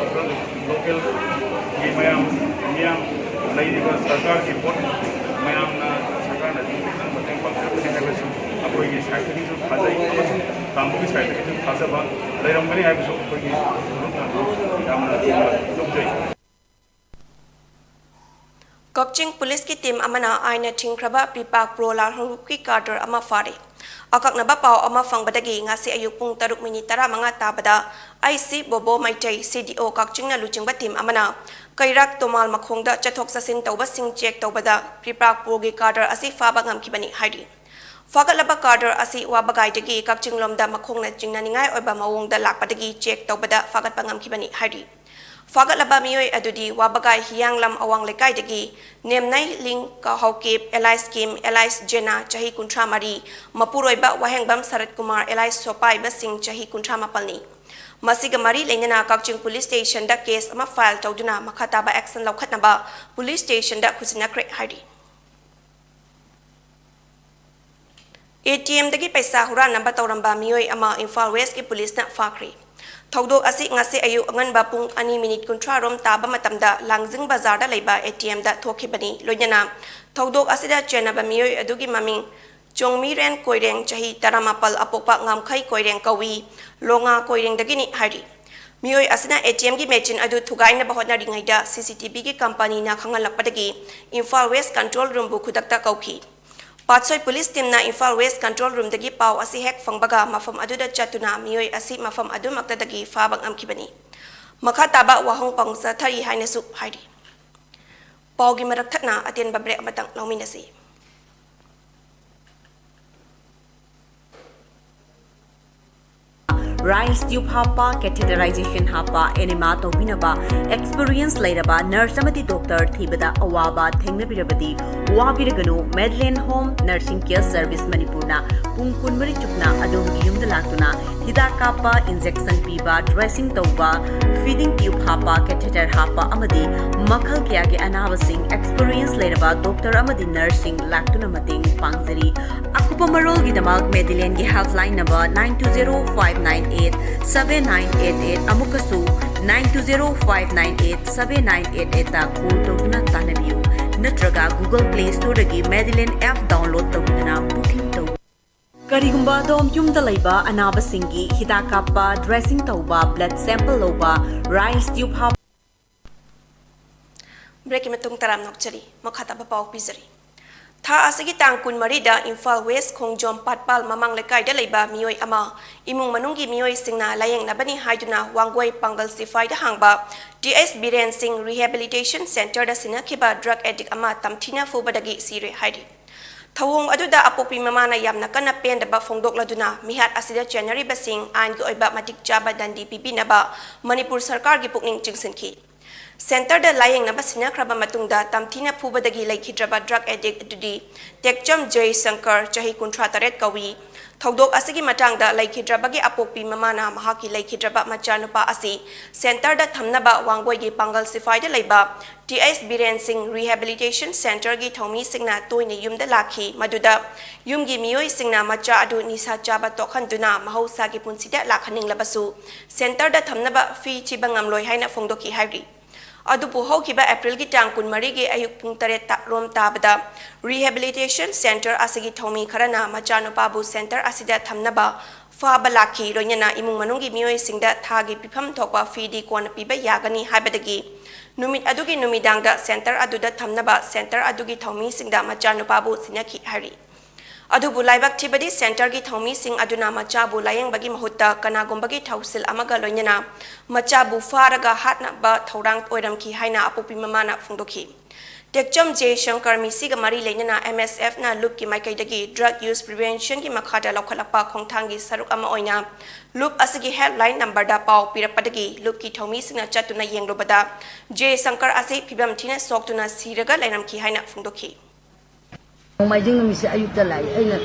ꯂꯣꯀꯦꯜꯒꯤ ꯃꯌꯥꯝ, ꯃꯤꯌꯥꯝ, ꯂꯩꯔꯤꯕ ꯁꯔꯀꯥꯔꯒꯤ ꯄꯣꯠ ꯃꯌꯥꯝꯅ, ꯁꯔꯀꯥꯔꯅ ꯈꯤꯇꯪ ꯃꯇꯦꯡ ꯄꯥꯡꯖꯔꯛꯀꯅꯤ ꯍꯥꯏꯕꯁꯨ ꯑꯩꯈꯣꯏꯒꯤ ꯁꯥꯏꯠꯇꯒꯤꯁꯨ ꯊꯥꯖꯩ ꯑꯃꯁꯨꯡ ꯇꯥꯃꯣꯒꯤ ꯁꯥꯏꯠꯇꯒꯤꯁꯨ ꯊꯥꯖꯕ ꯂꯩꯔꯝꯒꯅꯤ ꯍꯥꯏꯕꯁꯨ ꯑꯩꯈꯣꯏꯒꯤ ꯐꯣꯡꯗꯣꯛꯅꯕ ꯌꯥꯝꯅ ꯂꯧꯖꯩ꯫ ꯀꯛꯆꯤꯡ ꯄꯨꯂꯤꯁꯀꯤ ꯇꯤꯝ ꯑꯃꯅ ꯑꯥꯏꯟꯅ ꯊꯤꯡꯈ꯭ꯔꯕ ꯄ꯭ꯔꯤꯄꯥꯛ ꯄ꯭ꯔꯣ ꯂꯥꯜꯍꯧꯂꯨꯞꯀꯤ ꯀꯥꯗꯔ ꯑꯃ ꯐꯥꯔꯦ꯫ ꯑꯀꯛꯅꯕ ꯄꯥꯎ ꯑꯃ ꯐꯪꯕꯗꯒꯤ ꯉꯁꯤ ꯑꯌꯨꯛ ꯄꯨꯡ ꯇꯔꯨꯛ ꯃꯤꯅꯤꯠ ꯇꯔꯥꯃꯉꯥ ꯇꯥꯕꯗ ꯑꯩ ꯁꯤ ꯕꯣꯕꯣ ꯃꯩꯇꯩ, ꯁꯤ ꯗꯤ ꯑꯣ ꯀꯛꯆꯤꯡꯅ ꯂꯨꯆꯤꯡꯕ ꯇꯤꯝ ꯑꯃꯅ ꯀꯩꯔꯥꯛ ꯇꯣꯃꯥꯜ ꯃꯈꯣꯡꯗ ꯆꯠꯊꯣꯛ ꯆꯠꯁꯤꯟ ꯇꯧꯕꯁꯤꯡ ꯆꯦꯛ ꯇꯧꯕꯗ ꯄ꯭ꯔꯤꯄꯥꯛ ꯄ꯭ꯔꯣꯒꯤ ꯀꯥꯗꯔ ꯑꯁꯤ ꯐꯥꯕ ꯉꯝꯈꯤꯕꯅꯤ ꯍꯥꯏꯔꯤ꯫ ꯐꯥꯒꯠꯂꯕ ꯀꯥꯗꯔ ꯑꯁꯤ ꯋꯥꯕꯒꯥꯏꯗꯒꯤ ꯀꯛꯆꯤꯡꯂꯣꯝꯗ ꯃꯈꯣꯡꯅ ꯆꯤꯡꯅꯅꯤꯡꯉꯥꯏ ꯑꯣꯏꯕ ꯃꯑꯣꯡꯗ ꯂꯥꯛꯄꯗꯒꯤ ꯆꯦꯛ ꯇꯧꯕꯗ ꯐꯥꯒꯠꯄ ꯉꯝꯈꯤꯕꯅꯤ ꯍꯥꯏꯔꯤ꯫ ꯐꯥꯒꯠꯂꯕ ꯃꯤꯑꯣꯏ ꯑꯗꯨꯗꯤ ꯋꯥꯕꯒꯥꯏ ꯍꯤꯌꯥꯡꯂꯝ ꯑꯋꯥꯡ ꯂꯩꯀꯥꯏꯗꯒꯤ ꯅꯦꯝꯅꯩ ꯂꯤꯡ ꯀꯥꯍꯧꯀꯦꯞ ꯑꯦꯂꯥꯏꯁ ꯀꯤꯝ ꯑꯦꯂꯥꯏꯁ ꯖꯦꯅꯥ ꯆꯍꯤ ꯀꯨꯟꯊ꯭ꯔꯥ ꯃꯔꯤ, ꯃꯄꯨꯔꯣꯏꯕ ꯋꯥꯍꯦꯡꯕꯝ ꯁꯔꯠ ꯀꯨꯃꯥꯔ ꯑꯦꯂꯥꯏꯁ ꯁꯣꯄꯥꯏꯕꯁꯤꯡ ꯆꯍꯤ ꯀꯨꯟꯊ꯭ꯔꯥ ꯃꯥꯄꯜꯅꯤ꯫ ꯃꯁꯤꯒ ꯃꯔꯤ ꯂꯩꯅꯅ ꯀꯛꯆꯤꯡ ꯄꯨꯂꯤꯁ ꯁ꯭ꯇꯦꯁꯟꯗ ꯀꯦꯁ ꯑꯃ ꯐꯥꯏꯜ ꯇꯧꯗꯨꯅ ꯃꯈꯥ ꯇꯥꯕ ꯑꯦꯛꯁꯟ ꯂꯧꯈꯠꯅꯕ ꯄꯨꯂꯤꯁ ꯁ꯭ꯇꯦꯁꯟꯗ ꯈꯨꯠꯁꯤꯟꯅꯈ꯭ꯔꯦ ꯍꯥꯏꯔꯤ꯫ ꯑꯦ ꯇꯤ ꯑꯦꯝꯗꯒꯤ ꯄꯩꯁꯥ ꯍꯨꯔꯥꯟꯅꯕ ꯇꯧꯔꯝꯕ ꯃꯤꯑꯣꯏ ꯑꯃ ꯏꯝꯐꯥꯜ ꯋꯦꯁꯀꯤ ꯄꯨꯂꯤꯁꯅ ꯐꯥꯈ꯭ꯔꯦ꯫ ꯊꯧꯗꯣꯛ ꯑꯁꯤ ꯉꯁꯤ ꯑꯌꯨꯛ ꯑꯉꯟꯕ ꯄꯨꯡ ꯑꯅꯤ ꯃꯤꯅꯤꯠ ꯀꯨꯟꯊ꯭ꯔꯥ ꯔꯣꯝ ꯇꯥꯕ ꯃꯇꯝꯗ ꯂꯥꯡꯖꯤꯡ ꯕꯖꯥꯔꯗ ꯂꯩꯕ ꯑꯦ ꯇꯤ ꯑꯦꯝꯗ ꯊꯣꯛꯈꯤꯕꯅꯤ꯫ ꯂꯣꯏꯅꯅ ꯊꯧꯗꯣꯛ ꯑꯁꯤꯗ ꯆꯦꯟꯅꯕ ꯃꯤꯑꯣꯏ ꯑꯗꯨꯒꯤ ꯃꯃꯤꯡ ꯆꯣꯡꯃꯤꯔꯦꯟ ꯀꯣꯏꯔꯦꯡ, ꯆꯍꯤ ꯇꯔꯥꯃꯥꯄꯜ, ꯑꯄꯣꯛꯄ ꯉꯥꯝꯈꯩ ꯀꯣꯏꯔꯦꯡ ꯀꯧꯏ, ꯂꯣꯉꯥ ꯀꯣꯏꯔꯦꯡꯗꯒꯤꯅꯤ ꯍꯥꯏꯔꯤ꯫ ꯃꯤꯑꯣꯏ ꯑꯁꯤꯅ ꯑꯦ ꯇꯤ ꯑꯦꯝꯒꯤ ꯃꯦꯆꯤꯟ ꯑꯗꯨ ꯊꯨꯒꯥꯏꯅꯕ ꯍꯣꯠꯅꯔꯤꯉꯩꯗ ꯁꯤ ꯁꯤ ꯇꯤ ꯚꯤꯒꯤ ꯀꯝꯄꯅꯤꯅ ꯈꯪꯍꯜꯂꯛꯄꯗꯒꯤ ꯏꯝꯐꯥꯜ ꯋꯦꯁ ꯀꯟꯇ꯭ꯔꯣꯜ ꯔꯨꯝꯕꯨ ꯈꯨꯗꯛꯇ ꯀꯧꯈꯤ꯫ ꯄꯥꯠꯁꯣꯏ ꯄꯨꯂꯤꯁ ꯇꯤꯝꯅ ꯏꯝꯐꯥꯜ ꯋꯦꯁ ꯀꯟꯇ꯭ꯔꯣꯜ ꯔꯨꯝꯗꯒꯤ ꯄꯥꯎ ꯑꯁꯤ ꯍꯦꯛ ꯐꯪꯕꯒ ꯃꯐꯝ ꯑꯗꯨꯗ ꯆꯠꯇꯨꯅ ꯃꯤꯑꯣꯏ ꯑꯁꯤ ꯃꯐꯝ ꯑꯗꯨꯃꯛꯇꯗꯒꯤ ꯐꯥꯕ ꯉꯝꯈꯤꯕꯅꯤ꯫ ꯃꯈꯥ ꯇꯥꯕ ꯋꯥꯍꯪ ꯄꯥꯎ ꯆꯠꯊꯔꯤ ꯍꯥꯏꯅꯁꯨ ꯍꯥꯏꯔꯤ꯫ ꯄꯥꯎꯒꯤ ꯃꯔꯛ ꯊꯠꯅ ꯑꯇꯦꯟꯕ ꯕ꯭ꯔꯦꯛ ꯑꯃꯇꯪ ꯂꯧꯃꯤꯟꯅꯁꯤ꯫ rice tube ꯍꯥꯞꯄ, catheterization ꯍꯥꯞꯄ, enema ꯇꯧꯕꯤꯅꯕ experience ꯂꯩꯔꯕ nurse ꯑꯃꯗꯤ doctor ꯊꯤꯕꯗ ꯑꯋꯥꯕ ꯊꯦꯡꯅꯕꯤꯔꯕꯗꯤ ꯋꯥꯕꯤꯔꯒꯅꯨ꯫ Madeline Home Nursing Care Service ꯃꯅꯤꯄꯨꯔꯅ ꯄꯨꯡ ꯀꯨꯟꯃꯔꯤ ꯆꯨꯞꯅ ꯑꯗꯣꯝꯒꯤ ꯌꯨꯝꯗ ꯂꯥꯛꯇꯨꯅ ꯍꯤꯗꯥꯛ ꯀꯥꯞꯄ, injection ꯄꯤꯕ, dressing ꯇꯧꯕ, feeding tube ꯍꯥꯞꯄ, catheter ꯍꯥꯞꯄ ꯑꯃꯗꯤ ꯃꯈꯜ ꯀꯌꯥꯒꯤ ꯑꯅꯥꯕꯁꯤꯡ experience ꯂꯩꯔꯕ doctor ꯑꯃꯗꯤ nurseꯁꯤꯡ ꯂꯥꯛꯇꯨꯅ ꯃꯇꯦꯡ ꯄꯥꯡꯖꯔꯤ꯫ ꯑꯀꯨꯞꯄ ꯃꯔꯣꯜꯒꯤꯗꯃꯛ Madelineꯒꯤ helpline number nine two zero five nine eight seven nine eight eight, ꯑꯃꯨꯛꯀꯁꯨ nine two zero five nine eight seven nine eight eightꯇ call ꯇꯧꯗꯨꯅ ꯇꯥꯟꯅꯕꯤꯌꯨ, ꯅꯠꯇ꯭ꯔꯒ Google Play Storeꯗꯒꯤ Madeline app download ꯇꯧꯗꯨꯅ booking ꯇꯧ꯫ ꯀꯔꯤꯒꯨꯝꯕ ꯑꯗꯣꯝ ꯌꯨꯝꯗ ꯂꯩꯕ ꯑꯅꯥꯕꯁꯤꯡꯒꯤ ꯍꯤꯗꯥꯛ ꯀꯥꯞꯄ, dressing ꯇꯧꯕ, blood sample ꯂꯧꯕ, rice tube ꯍꯥꯞꯄ, Breakꯀꯤ ꯃꯇꯨꯡ ꯇꯔꯥꯝꯅ ꯑꯣꯛꯆꯔꯤ꯫ ꯃꯈꯥ ꯇꯥꯕ ꯄꯥꯎ ꯄꯤꯖꯔꯤ꯫ ꯊꯥ ꯑꯁꯤꯒꯤ ꯇꯥꯡ ꯀꯨꯟꯃꯔꯤꯗ ꯏꯝꯐꯥꯜ West ꯈꯣꯡꯖꯣꯝ ꯄꯥꯠꯄꯥꯜ ꯃꯃꯥꯡ ꯂꯩꯀꯥꯏꯗ ꯂꯩꯕ ꯃꯤꯑꯣꯏ ꯑꯃ ꯏꯃꯨꯡ ꯃꯅꯨꯡꯒꯤ ꯃꯤꯑꯣꯏꯁꯤꯡꯅ ꯂꯥꯌꯦꯡꯅꯕꯅꯤ ꯍꯥꯏꯗꯨꯅ ꯋꯥꯡꯒꯣꯏ ꯄꯥꯡꯒꯜ ꯁꯤꯐꯥꯏꯗ ꯍꯥꯡꯕ ꯇꯤ ꯑꯦꯁ ꯕꯤꯔꯦꯟ ꯁꯤꯡ Rehabilitation Centreꯗ ꯁꯤꯟꯅꯈꯤꯕ drug addict ꯑꯃ ꯇꯝꯊꯤꯅ ꯐꯨꯕꯗꯒꯤ ꯁꯤꯔꯦ ꯍꯥꯏꯔꯤ꯫ ꯊꯧꯑꯣꯡ ꯑꯗꯨꯗ ꯑꯄꯣꯛꯄꯤ ꯃꯃꯥꯅ ꯌꯥꯝꯅ ꯀꯟꯅ ꯄꯦꯟꯗꯕ ꯐꯣꯡꯗꯣꯛꯂꯗꯨꯅ ꯃꯤꯍꯥꯠ ꯑꯁꯤꯗ ꯆꯦꯟꯅꯔꯤꯕꯁꯤꯡ ꯑꯥꯏꯟꯒꯤ ꯑꯣꯏꯕ ꯃꯇꯤꯛ ꯆꯥꯕ ꯗꯟꯗꯤ ꯄꯤꯕꯤꯅꯕ ꯃꯅꯤꯄꯨꯔ ꯁꯔꯀꯥꯔꯒꯤ ꯄꯨꯛꯅꯤꯡ ꯆꯤꯡꯁꯤꯟꯈꯤ꯫ Centreꯗ ꯂꯥꯌꯦꯡꯅꯕ ꯁꯤꯟꯅꯈ꯭ꯔꯕ ꯃꯇꯨꯡꯗ ꯇꯝꯊꯤꯅ ꯐꯨꯕꯗꯒꯤ ꯂꯩꯈꯤꯗ꯭ꯔꯕ drug addict ꯑꯗꯨꯗꯤ ꯇꯦꯛꯆꯝ ꯖꯌꯁꯪꯀꯔ, ꯆꯍꯤ ꯀꯨꯟꯊ꯭ꯔꯥ ꯇꯔꯦꯠ ꯀꯧꯏ꯫ ꯊꯧꯗꯣꯛ ꯑꯁꯤꯒꯤ ꯃꯇꯥꯡꯗ ꯂꯩꯈꯤꯗ꯭ꯔꯕꯒꯤ ꯑꯄꯣꯛꯄꯤ ꯃꯃꯥꯅ ꯃꯍꯥꯛꯀꯤ ꯂꯩꯈꯤꯗ꯭ꯔꯕ ꯃꯆꯥꯅꯨꯄꯥ ꯑꯁꯤ centreꯗ ꯊꯝꯅꯕ ꯋꯥꯡꯒꯣꯏꯒꯤ ꯄꯥꯡꯒꯜ ꯁꯤꯐꯥꯏꯗ ꯂꯩꯕ ꯇꯤ ꯑꯦꯁ ꯕꯤꯔꯦꯟ ꯁꯤꯡ Rehabilitation Centreꯒꯤ ꯊꯧꯃꯤꯁꯤꯡꯅ ꯇꯣꯏꯅ ꯌꯨꯝꯗ ꯂꯥꯛꯈꯤ꯫ ꯃꯗꯨꯗ ꯌꯨꯝꯒꯤ ꯃꯤꯑꯣꯏꯁꯤꯡꯅ ꯃꯆꯥ ꯑꯗꯨ ꯅꯤꯁꯥ ꯆꯥꯕ ꯇꯣꯛꯍꯟꯗꯨꯅ ꯃꯍꯧꯁꯥꯒꯤ ꯄꯨꯟꯁꯤꯗ ꯂꯥꯛꯍꯟꯅꯤꯡꯂꯕꯁꯨ centreꯗ ꯊꯝꯅꯕ fee ꯊꯤꯕ ꯉꯝꯂꯣꯏ ꯍꯥꯏꯅ ꯐꯣꯡꯗꯣꯛꯈꯤ ꯍꯥꯏꯔꯤ꯫ ꯑꯗꯨꯕꯨ ꯍꯧꯈꯤꯕ Aprilꯒꯤ ꯇꯥꯡ ꯀꯨꯟꯃꯔꯤꯒꯤ ꯑꯌꯨꯛ ꯄꯨꯡ ꯇꯔꯦꯠꯇ ꯔꯣꯝ ꯇꯥꯕꯗ Rehabilitation Centre ꯑꯁꯤꯒꯤ ꯊꯧꯃꯤ ꯈꯔꯅ ꯃꯆꯥꯅꯨꯄꯥꯕꯨ centre ꯑꯁꯤꯗ ꯊꯝꯅꯕ ꯐꯥꯕ ꯂꯥꯛꯈꯤ꯫ ꯂꯣꯏꯅꯅ ꯏꯃꯨꯡ ꯃꯅꯨꯡꯒꯤ ꯃꯤꯑꯣꯏꯁꯤꯡꯗ ꯊꯥꯒꯤ ꯄꯤꯐꯝ ꯊꯣꯛꯄ feeꯗꯤ ꯀꯣꯟꯅ ꯄꯤꯕ ꯌꯥꯒꯅꯤ ꯍꯥꯏꯕꯗꯒꯤ ꯅꯨꯃꯤꯠ ꯑꯗꯨꯒꯤ ꯅꯨꯃꯤꯗꯥꯡꯗ centre ꯑꯗꯨꯗ ꯊꯝꯅꯕ centre ꯑꯗꯨꯒꯤ ꯊꯧꯃꯤꯁꯤꯡꯗ ꯃꯆꯥꯅꯨꯄꯥꯕꯨ ꯁꯤꯟꯅꯈꯤ ꯍꯥꯏꯔꯤ꯫ ꯑꯗꯨꯕꯨ ꯂꯥꯏꯕꯛ ꯊꯤꯕꯗꯤ centreꯒꯤ ꯊꯧꯃꯤꯁꯤꯡ ꯑꯗꯨꯅ ꯃꯆꯥꯕꯨ ꯂꯥꯌꯦꯡꯕꯒꯤ ꯃꯍꯨꯠꯇ ꯀꯅꯥꯒꯨꯝꯕꯒꯤ ꯊꯧꯁꯤꯜ ꯑꯃꯒ ꯂꯣꯏꯅꯅ ꯃꯆꯥꯕꯨ ꯐꯥꯔꯒ ꯍꯥꯠꯅꯕ ꯊꯧꯔꯥꯡ ꯑꯣꯏꯔꯝꯈꯤ ꯍꯥꯏꯅ ꯑꯄꯣꯛꯄꯤ ꯃꯃꯥꯅ ꯐꯣꯡꯗꯣꯛꯈꯤ꯫ ꯇꯦꯛꯆꯝ ꯖꯦ ꯁꯪꯀꯔ ꯃꯤꯁꯤꯒ ꯃꯔꯤ ꯂꯩꯅꯅ ꯑꯦꯝ ꯑꯦꯁ ꯑꯦꯐꯅ ꯂꯨꯞꯀꯤ ꯃꯥꯏꯀꯩꯗꯒꯤ drug use preventionꯒꯤ ꯃꯈꯥꯗ ꯂꯧꯈꯠꯂꯛꯄ ꯈꯣꯡꯊꯥꯡꯒꯤ ꯁꯔꯨꯛ ꯑꯃ ꯑꯣꯏꯅ ꯂꯨꯞ ꯑꯁꯤꯒꯤ helpline numberꯗ ꯄꯥꯎ ꯄꯤꯔꯛꯄꯗꯒꯤ ꯂꯨꯞꯀꯤ ꯊꯧꯃꯤꯁꯤꯡꯅ ꯆꯠꯇꯨꯅ ꯌꯦꯡꯂꯨꯕꯗ ꯖꯦ ꯁꯪꯀꯔ ꯑꯁꯤ ꯐꯤꯕꯝ ꯊꯤꯅ ꯁꯣꯛꯇꯨꯅ ꯁꯤꯔꯒ ꯂꯩꯔꯝꯈꯤ ꯍꯥꯏꯅ ꯐꯣꯡꯗꯣꯛꯈꯤ꯫ ꯅꯣꯡꯃꯥꯏꯖꯤꯡ ꯅꯨꯃꯤꯠꯁꯦ ꯑꯌꯨꯛꯇ ꯂꯥꯛꯏ꯫ ꯑꯩꯅ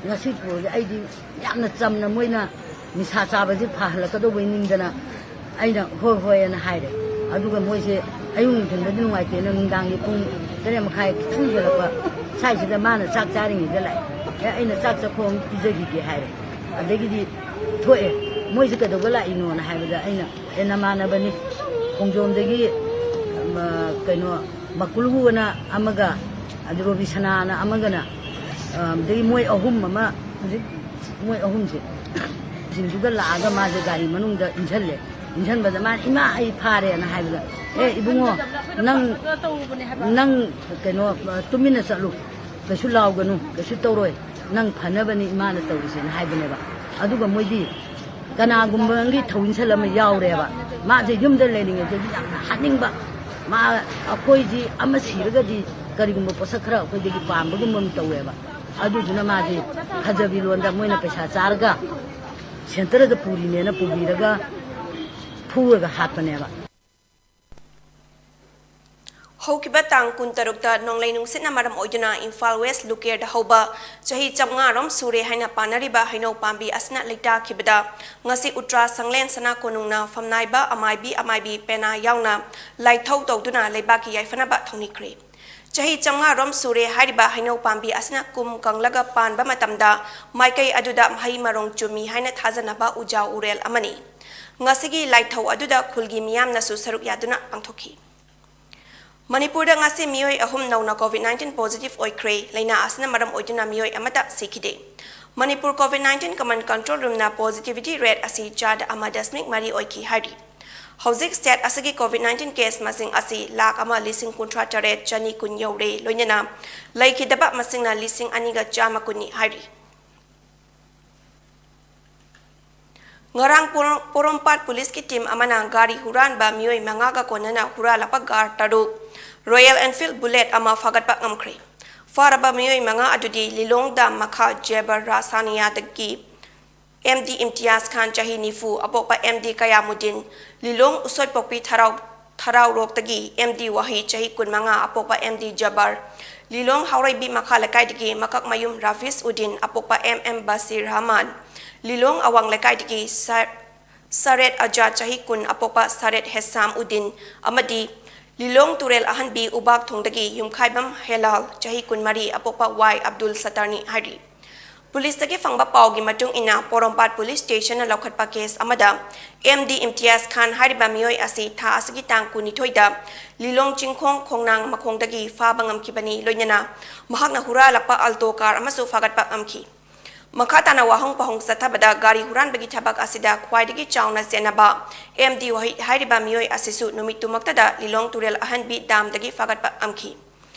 ꯉꯁꯤ ꯄꯨꯔꯒꯦ꯫ ꯑꯩꯗꯤ ꯌꯥꯝꯅ ꯆꯝꯅ ꯃꯣꯏꯅ ꯅꯤꯁꯥ ꯆꯥꯕꯁꯦ ꯐꯍꯜꯂꯛꯀꯗꯧꯕꯩ ꯅꯤꯡꯗꯅ ꯑꯩꯅ ꯍꯣꯏ ꯍꯣꯏ ꯑꯅ ꯍꯥꯏꯔꯦ꯫ ꯑꯗꯨꯒ ꯃꯣꯏꯁꯦ ꯑꯌꯨꯛ ꯅꯨꯡꯊꯤꯟꯗꯗꯤ ꯅꯨꯡꯉꯥꯏꯇꯦꯅ ꯅꯨꯡꯗꯥꯡꯒꯤ ꯄꯨꯡ ꯇꯔꯦꯠ ꯃꯈꯥꯏ ꯈꯤꯇꯪ ꯍꯦꯜꯂꯛꯄ ꯁ꯭ꯋꯥꯏꯁꯤꯗ ꯃꯥꯅ ꯆꯥꯛ ꯆꯥꯔꯤꯉꯩꯗ ꯂꯥꯛꯑꯦ꯫ ꯑꯦ, ꯑꯩꯅ ꯆꯥꯛ ꯆꯥꯈꯣꯝ ꯑꯃ ꯄꯤꯖꯈꯤꯒꯦ ꯍꯥꯏꯔꯦ꯫ ꯑꯗꯒꯤꯗꯤ ꯊꯣꯛꯑꯦ꯫ ꯃꯣꯏꯁꯦ ꯀꯩꯗꯧꯕ ꯂꯥꯛꯏꯅꯣꯅ ꯍꯥꯏꯕꯗ ꯑꯩꯅ, ꯑꯦ, ꯅꯃꯥꯟꯅꯕꯅꯤ, ꯈꯣꯡꯖꯣꯝꯗꯒꯤ, ꯀꯩꯅꯣ, ꯃꯀꯨꯂꯨ ꯑꯅ ꯑꯃꯒ, ꯑꯗꯨ ꯔꯣꯕꯤꯁꯅꯥꯅ ꯑꯃꯒꯅ, ꯑꯗꯒꯤ ꯃꯣꯏ ꯑꯍꯨꯝ ꯑꯃ ꯍꯧꯖꯤꯛ, ꯃꯣꯏ ꯑꯍꯨꯝꯁꯦ ꯁꯤꯡꯗꯨꯒ ꯂꯥꯛꯑꯒ ꯃꯥꯁꯦ ꯒꯥꯔꯤ ꯃꯅꯨꯡꯗ ꯏꯟꯁꯤꯜꯂꯦ꯫ ꯏꯟꯁꯤꯟꯕꯗ ꯃꯥꯅ, "ꯏꯃꯥ, ꯑꯩ ꯐꯥꯔꯦꯅ" ꯍꯥꯏꯕꯗ, "ꯑꯦ ꯏꯕꯨꯡꯉꯣ, ꯅꯪ ꯅꯪ ꯀꯩꯅꯣ, ꯇꯨꯃꯤꯟꯅ ꯆꯠꯂꯨ, ꯀꯩꯁꯨ ꯂꯥꯎꯒꯅꯨ, ꯀꯩꯁꯨ ꯇꯧꯔꯣꯏ, ꯅꯪ ꯐꯅꯕꯅꯤ ꯏꯃꯥꯅ ꯇꯧꯔꯤꯁꯦꯅ" ꯍꯥꯏꯕꯅꯦꯕ꯫ ꯑꯗꯨꯒ ꯃꯣꯏꯗꯤ ꯀꯅꯥꯒꯨꯝꯕ ꯑꯃꯒꯤ ꯊꯧꯏꯟꯁꯜ ꯑꯃ ꯌꯥꯎꯔꯦꯕ꯫ ꯃꯥꯁꯦ ꯌꯨꯝꯗ ꯂꯩꯔꯤꯉꯩꯗꯒꯤ ꯌꯥꯝꯅ ꯍꯥꯠꯅꯤꯡꯕ, ꯃꯥ, ꯑꯩꯈꯣꯏꯁꯤ ꯑꯃ ꯁꯤꯔꯒꯗꯤ ꯀꯔꯤꯒꯨꯝꯕ ꯄꯣꯠꯁꯛ ꯈꯔ ꯑꯩꯈꯣꯏꯗꯒꯤ ꯄꯥꯝꯕꯒꯨꯝꯕ ꯑꯃ ꯇꯧꯋꯦꯕ꯫ ꯑꯗꯨꯗꯨꯅ ꯃꯥꯁꯦ ꯐꯖꯕꯤ ꯂꯣꯟꯗ ꯃꯣꯏꯅ ꯄꯩꯁꯥ ꯆꯥꯔꯒ ꯁꯦꯟꯇꯔꯗ ꯄꯨꯔꯤꯅꯦꯅ ꯄꯨꯕꯤꯔꯒ ꯐꯨꯔꯒ ꯍꯥꯠꯄꯅꯦꯕ꯫ ꯍꯧꯈꯤꯕ ꯇꯥꯡ ꯀꯨꯟꯇꯔꯨꯛꯇ ꯅꯣꯡꯂꯩ ꯅꯨꯡꯁꯤꯠꯅ ꯃꯔꯝ ꯑꯣꯏꯗꯨꯅ ꯏꯝꯐꯥꯜ ꯋꯦꯁ ꯂꯨꯀꯦꯔꯗ ꯍꯧꯕ ꯆꯍꯤ ꯆꯥꯝꯃꯉꯥ ꯔꯣꯝ ꯁꯨꯔꯦ ꯍꯥꯏꯅ ꯄꯥꯅꯔꯤꯕ ꯍꯩꯅꯧ ꯄꯥꯝꯕꯤ ꯑꯁꯤꯅ ꯂꯩꯇꯥꯈꯤꯕꯗ ꯉꯁꯤ ꯎꯇ꯭ꯔꯥ ꯁꯪꯂꯦꯟ ꯁꯅꯥ ꯀꯣꯅꯨꯡꯅ ꯐꯝꯅꯥꯏꯕ ꯑꯃꯥꯏꯕꯤ ꯑꯃꯥꯏꯕꯤ ꯄꯦꯅꯥ ꯌꯥꯎꯅ ꯂꯥꯏꯊꯧ ꯇꯧꯗꯨꯅ ꯂꯩꯕꯥꯛꯀꯤ ꯌꯥꯏꯐꯅꯕ ꯊꯧꯅꯤꯈ꯭ꯔꯦ꯫ ꯆꯍꯤ ꯆꯥꯝꯃꯉꯥ ꯔꯣꯝ ꯁꯨꯔꯦ ꯍꯥꯏꯔꯤꯕ ꯍꯩꯅꯧ ꯄꯥꯝꯕꯤ ꯑꯁꯤꯅ ꯀꯨꯝ ꯀꯪꯂꯒ ꯄꯥꯟꯕ ꯃꯇꯝꯗ ꯃꯥꯏꯀꯩ ꯑꯗꯨꯗ ꯃꯍꯩ ꯃꯔꯣꯡ ꯆꯨꯝꯃꯤ ꯍꯥꯏꯅ ꯊꯥꯖꯅꯕ ꯎꯖꯥꯎ ꯎꯔꯦꯜ ꯑꯃꯅꯤ꯫ ꯉꯁꯤꯒꯤ ꯂꯥꯏꯊꯧ ꯑꯗꯨꯗ ꯈꯨꯜꯒꯤ ꯃꯤꯌꯥꯝꯅꯁꯨ ꯁꯔꯨꯛ ꯌꯥꯗꯨꯅ ꯄꯥꯡꯊꯣꯛꯈꯤ꯫ ꯃꯅꯤꯄꯨꯔꯗ ꯉꯁꯤ ꯃꯤꯑꯣꯏ ꯑꯍꯨꯝ ꯅꯧꯅ COVID nineteen positive ꯑꯣꯏꯈ꯭ꯔꯦ꯫ ꯂꯥꯏꯅꯥ ꯑꯁꯤꯅ ꯃꯔꯝ ꯑꯣꯏꯗꯨꯅ ꯃꯤꯑꯣꯏ ꯑꯃꯠꯇ ꯁꯤꯈꯤꯗꯦ꯫ Manipur COVID nineteen command control roomꯅ positivity rate ꯑꯁꯤ ꯆꯥꯗ ꯑꯃ ꯗꯁꯃꯤꯛ ꯃꯔꯤ ꯑꯣꯏꯈꯤ ꯍꯥꯏꯔꯤ꯫ ꯍꯧꯖꯤꯛ state ꯑꯁꯤꯒꯤ COVID nineteen case ꯃꯁꯤꯡ ꯑꯁꯤ ꯂꯥꯈ ꯑꯃ ꯂꯤꯁꯤꯡ ꯀꯨꯟꯊ꯭ꯔꯥ ꯇꯔꯦꯠ ꯆꯅꯤ ꯀꯨꯟ ꯌꯧꯔꯦ, ꯂꯣꯏꯅꯅ ꯂꯩꯈꯤꯗꯕ ꯃꯁꯤꯡꯅ ꯂꯤꯁꯤꯡ ꯑꯅꯤꯒ ꯆꯥꯝꯃ ꯀꯨꯟꯅꯤ ꯍꯥꯏꯔꯤ꯫ ꯉꯔꯥꯡ ꯄꯣꯔꯣꯝ-, ꯄꯣꯔꯣꯝꯄꯥꯠ ꯄꯨꯂꯤꯁꯀꯤ team ꯑꯃꯅ ꯒꯥꯔꯤ ꯍꯨꯔꯥꯟꯕ ꯃꯤꯑꯣꯏ ꯃꯉꯥꯒ ꯀꯣꯟꯅꯅ ꯍꯨꯔꯥꯜꯂꯛꯄ car ꯇꯔꯨꯛ, Royal Enfield Bullet ꯑꯃ ꯐꯥꯒꯠꯄ ꯉꯝꯈ꯭ꯔꯦ꯫ ꯐꯥꯔꯕ ꯃꯤꯑꯣꯏ ꯃꯉꯥ ꯑꯗꯨꯗꯤ ꯂꯤꯂꯣꯡ ꯗꯥꯝ ꯃꯈꯥ ꯖꯦꯕꯔ ꯔꯥꯁꯥꯅꯤꯌꯥꯗꯒꯤ ꯑꯦꯝ ꯗꯤ ꯏꯝꯇꯤꯌꯥꯖ ꯈꯥꯟ, ꯆꯍꯤ ꯅꯤꯐꯨ, ꯑꯄꯣꯛꯄ ꯑꯦꯝ ꯗꯤ ꯀꯌꯥꯃꯨꯗꯤꯟ, ꯂꯤꯂꯣꯡ ꯎꯁꯣꯏꯄꯣꯛꯄꯤ ꯊꯔꯥꯎ, ꯊꯔꯥꯎꯔꯣꯛꯇꯒꯤ ꯑꯦꯝ ꯗꯤ ꯋꯥꯍꯤꯗ, ꯆꯍꯤ ꯀꯨꯟꯃꯉꯥ, ꯑꯄꯣꯛꯄ ꯑꯦꯝ ꯗꯤ ꯖꯕꯥꯔ, ꯂꯤꯂꯣꯡ ꯍꯥꯎꯔꯩꯕꯤ ꯃꯈꯥ ꯂꯩꯀꯥꯏꯗꯒꯤ ꯃꯀꯛꯃꯌꯨꯝ ꯔꯥꯐꯤꯖ ꯎꯗꯤꯟ, ꯑꯄꯣꯛꯄ ꯑꯦꯝ ꯑꯦꯝ ꯕꯁꯤꯔ ꯔꯍꯃꯥꯟ, ꯂꯤꯂꯣꯡ ꯑꯋꯥꯡ ꯂꯩꯀꯥꯏꯗꯒꯤ ꯁ-, ꯁꯔꯦꯠ ꯑꯖꯥꯗ, ꯆꯍꯤ ꯀꯨꯟ, ꯑꯄꯣꯛꯄ ꯁꯔꯦꯠ ꯍꯦꯁꯥꯝ ꯎꯗꯤꯟ ꯑꯃꯗꯤ ꯂꯤꯂꯣꯡ ꯇꯨꯔꯦꯜ ꯑꯍꯟꯕꯤ ꯎꯕꯥꯛ ꯊꯣꯡꯗꯒꯤ ꯌꯨꯝꯈꯥꯏꯕꯝ ꯍꯦꯂꯥꯜ, ꯆꯍꯤ ꯀꯨꯟꯃꯔꯤ, ꯑꯄꯣꯛꯄ ꯋꯥꯏ ꯑꯕꯗꯨꯜ ꯁꯠꯇꯥꯔꯅꯤ ꯍꯥꯏꯔꯤ꯫ ꯄꯨꯂꯤꯁꯇꯒꯤ ꯐꯪꯕ ꯄꯥꯎꯒꯤ ꯃꯇꯨꯡ ꯏꯟꯅ, ꯄꯣꯔꯣꯝꯄꯥꯠ ꯄꯨꯂꯤꯁ ꯁ꯭ꯇꯦꯁꯟꯅ ꯂꯧꯈꯠꯄ ꯀꯦꯁ ꯑꯃꯗ ꯑꯦꯝ ꯗꯤ ꯏꯝꯇꯤꯌꯥꯖ ꯈꯥꯟ ꯍꯥꯏꯔꯤꯕ ꯃꯤꯑꯣꯏ ꯑꯁꯤ ꯊꯥ ꯑꯁꯤꯒꯤ ꯇꯥꯡ ꯀꯨꯟꯅꯤꯊꯣꯏꯗ ꯂꯤꯂꯣꯡ ꯆꯤꯡꯈꯣꯡ ꯈꯣꯡꯅꯥꯡ ꯃꯈꯣꯡꯗꯒꯤ ꯐꯥꯕ ꯉꯝꯈꯤꯕꯅꯤ, ꯂꯣꯏꯅꯅ ꯃꯍꯥꯛꯅ ꯍꯨꯔꯥꯜꯂꯛꯄ ꯑꯜꯇꯣ ꯀꯥꯔ ꯑꯃꯁꯨ ꯐꯥꯒꯠꯄ ꯉꯝꯈꯤ꯫ ꯃꯈꯥ ꯇꯥꯅ ꯋꯥꯍꯪ ꯄꯥꯎꯍꯪ ꯆꯠꯊꯕꯗ, ꯒꯥꯔꯤ ꯍꯨꯔꯥꯟꯕꯒꯤ ꯊꯕꯛ ꯑꯁꯤꯗ ꯈ꯭ꯋꯥꯏꯗꯒꯤ ꯆꯥꯎꯅ ꯆꯦꯟꯅꯕ ꯑꯦꯝ ꯗꯤ ꯋꯥꯍꯤꯗ ꯍꯥꯏꯔꯤꯕ ꯃꯤꯑꯣꯏ ꯑꯁꯤꯁꯨ ꯅꯨꯃꯤꯠꯇꯨꯃꯛꯇꯗ ꯂꯤꯂꯣꯡ ꯇꯨꯔꯦꯜ ꯑꯍꯟꯕꯤ ꯗꯥꯝꯗꯒꯤ ꯐꯥꯒꯠꯄ ꯉꯝꯈꯤ꯫